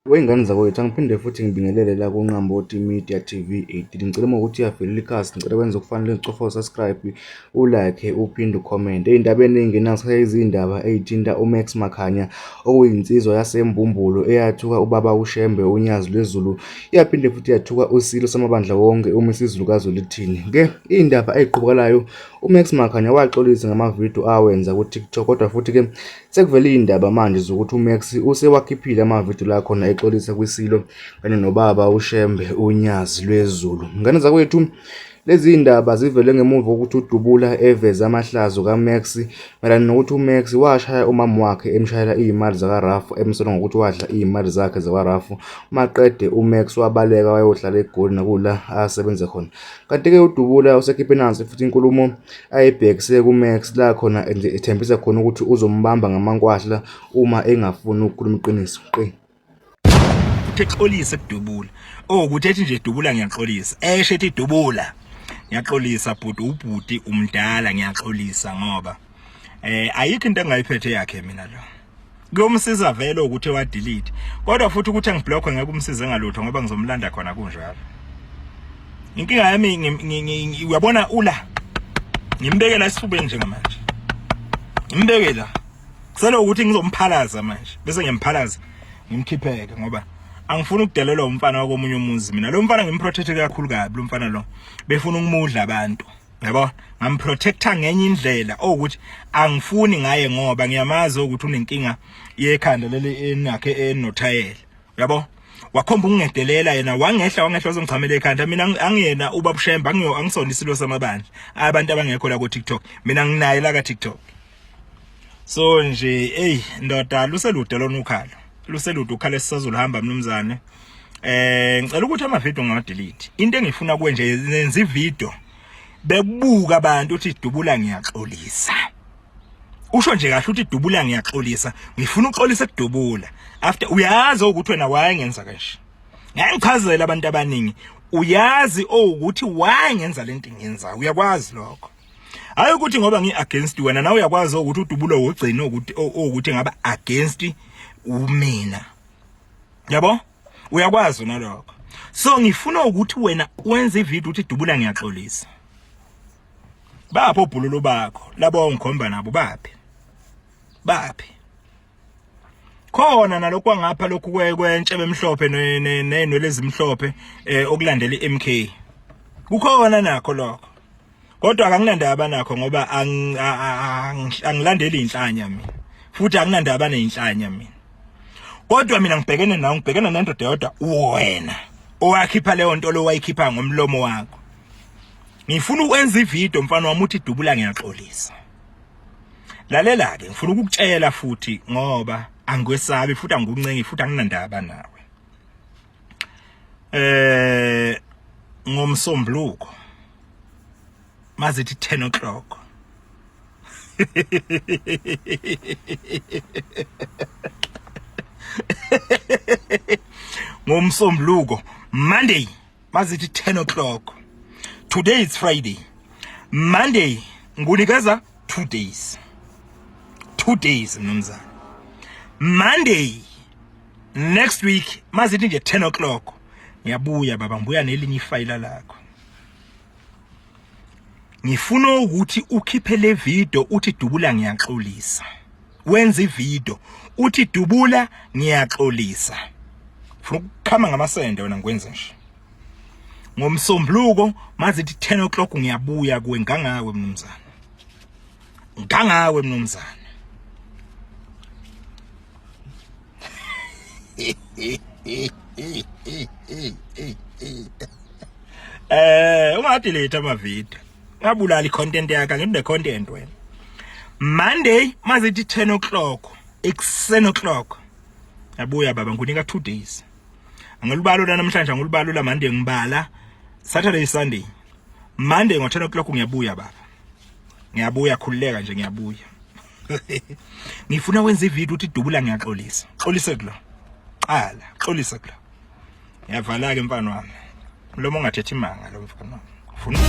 Wey'ngane zakwethu, angiphinde futhi ngibingelele la kuNqambothi Media TV 18. Ngicela uma ukuthi uyavelela ikhasi, ngicela wenze okufanele ucofa u-subscribe, u-like, uphinde ucomment. Ey'ndabeni ey'ngenayo izindaba ey'thinta uMax Makhanya okuyinsizwa yaseMbumbulu eyathuka ubaba uShembe uNyazi lwezulu, yaphinde futhi yathuka uSilo samabandla wonke uMisizulu kaZwelithini. Ke iy'ndaba ey'qhubekalayo, uMax Makhanya waxolisa ngamavidiyo awenza ku-TikTok kodwa futhi-ke Sekuvele iy'ndaba manje zokuthi uMax usewakhiphile amavidiyo la khona exolisa kwiSilo kanye nobaba uShembe uNyazi lweZulu. Ngane zakwethu, lezi zindaba zivele ngemuva kokuthi uDubula eveze amahlazo kaMax mayelana nokuthi uMax washaya umama wakhe emshayela iy'mali zakarafu emsola ngokuthi wadla iy'mali zakhe zakwarafu maqede uMax wabaleka wayohlala eGoli nakula asebenza khona. Kanti-ke uDubula usekhiphe nansi futhi inkulumo ayibhekise kuMax la khona ethembisa khona ukuthi uzombamba ngamankwahla uma engafuni ukukhuluma iqiniso. Qi. Uthi exolise kudubula. Oh ukuthi ethi nje dubula ngiyaxolisa. Eshe ethi dubula. Ngiyaxolisa bhuti ubhuti umdala ngiyaxolisa ngoba eh ayikho into engayiphethe yakhe mina lo. Kuyomsiza vele ukuthi wa delete. Kodwa futhi ukuthi angiblock ngeke umsize ngalutho ngoba ngizomlanda khona kunjalo. Inkinga yami uyabona ula ngimbekela esifubeni njengamanje. Ngimbekela. Kusele ukuthi ngizomphalaza manje bese ngiyamphalaza ngimkhipheke ngoba angifuni ukudelelwa umfana wakomunye umuzi mina. Lo mfana ngimprotect kakhulu kabi lo mfana lo. Befuna ukumudla abantu. Yabo ngamprotector ngenye indlela okuthi angifuni ngaye ngoba ngiyamazi ukuthi unenkinga yekhanda leli enakhe enothayela. Yabo wakhomba ukungedelela yena wangehla wangehla wazongichamela ekhanda mina angiyena ubabushemba angiyo angisona isilo samabandla abantu abangekho la ku TikTok mina nginaye la ka TikTok so nje hey ndoda luselude lona ukhalo luselude ukhalo esisazoluhamba mnumzane eh ngicela ukuthi ama video ngawa delete into engifuna kuwe nje nenza ivideo bekubuka abantu uthi dubula ngiyaxolisa usho nje kahle uthi dubula ngiyaxolisa ngifuna uxolisa kudubula after uyazi ukuthi wena why ngenza kanje ngichazela abantu abaningi uyazi ukuthi why ngenza lento ngenza uyakwazi lokho hayi ukuthi ngoba ngi against wena nawe uyakwazi ukuthi udubulo wogcina ukuthi ukuthi ngaba against umina yabo uyakwazi nalokho so ngifuna ukuthi wena wenze ivideo uthi dubula ngiyaxolisa baphi obhululu bakho labo ongikhomba nabo baphi baphi khona nalokhu kwangapha lokhu kwentshebe emhlophe nenwele ezimhlophe eh okulandela iMK kukhona nakho lokho kodwa akanginandaba nakho ngoba angilandeli inhlanya mina futhi anginandaba nezinhlanya mina kodwa mina ngibhekene nawe ngibhekene nendoda yodwa wena owakhipha leyo nto lo wayikhipha ngomlomo wakho ngifuna ukwenza ivideo mfana wami uthi dubula ngiyaxolisa lalela ke ngifuna ukukutshela futhi ngoba angikwesabi futhi angikuncengi futhi anginandaba nawe eh ngomsombuluko mazithi 10 o'clock ngomsombuluko Monday mazithi 10 o'clock today is Friday Monday ngunikeza 2 days 2 days mnumzane Monday next week mazithi nje 10 o'clock ngiyabuya baba ngibuya nelinye ifayila lakho ngifuna ukuthi ukhiphe le video uthi dubula ngiyaxolisa wenza ivideo uthi dubula ngiyaxolisa ufuna ukukhama ngamasende wena ngikwenza nje ngomsombuluko mazithi 10 o'clock ngiyabuya kuwe ngangawe mnumzane ngangawe mnumzane Eh ungadelete ama video. Ngabulala icontent yakhe ngine content wena. Monday mazithi 10 o'clock ekuseni o'clock. Yabuya baba ngikunika 2 days. Angilubalo namhlanje angilubalo la Monday ngibala Saturday Sunday. Monday ngo 10 o'clock ngiyabuya baba. Ngiyabuya khululeka nje ngiyabuya. Ngifuna wenza ivideo uthi dubula ngiyaxolisa. Xolise kulo. Qala, xolisa kulo. Ngiyavala ke mfana wami. Mlomo ongathethi imanga lo mfana wami. Ufuna